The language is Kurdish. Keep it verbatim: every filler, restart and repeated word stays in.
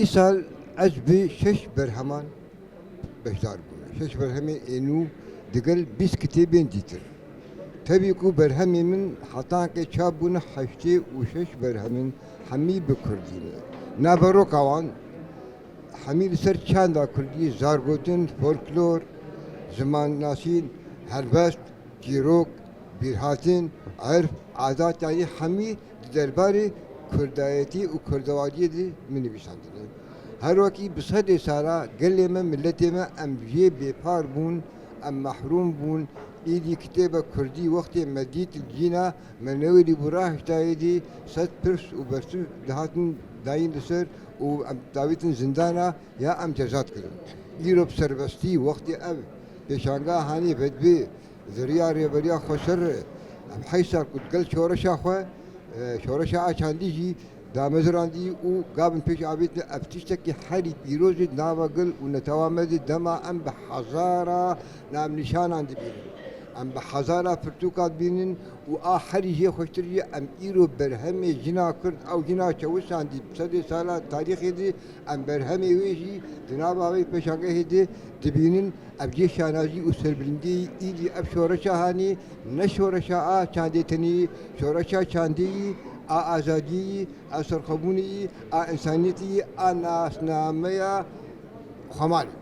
Îsal ez bi şeş berheman beşdar bûme. Şeş berhemê ênû digel bîst kitêbên dîtir. Tevî ku berhemê min hetankê çap bûne heştê û şeş berhem in, hemî bi kurdî ne. Naveroka wan hemî li ser çanda kurdî, zargotin, folklor, zimannasîn, helbest, çîrok, bîrhatin, erf, adat, yanî hemî di derbarê kurdayetî û kurdewariyê de min nivîsandine. Her wekî bi sedê sala gelê me, miletê me, em jê bêpar bûn, em mehrûm bûn. Îdî kitêbe kurdî wextê me dît li cîna me newêrî bû, rahiştayê dî sed pirs û bersiv dihatin dayîn li ser û em davîtin zindana ya em ceza dikirin. Îro bi serbestî wextê ev pêşangeha hanê vedibê zeriya rêveriya xweser, em heyşt sal ku digel şoreşa xwe, e, şoreşa a çandî jî damezirandî û gavin pêş avêtin, ev tiştekî herî pîroz e di nava gel û netewa me de. Dema em bi hezara navnîşanan dibînin, em bi hezara pirtûka dibînin û a herî jê xweştir jî em îro berhemê jina kurd, ew jina çewisan dî bi sedê sala tarîxê de, em berhemê wê jî di nava vê pêşangehê de dibînin. Ev jê şanazî û serbilindiyê îdî ev şoreşa hanî ne şoreşa a çandê tenê, şoreşa çandê yî, a azadiyê yî, a serxwebûnê yî, a însaniyetê yî, a nasnameya xwemalê.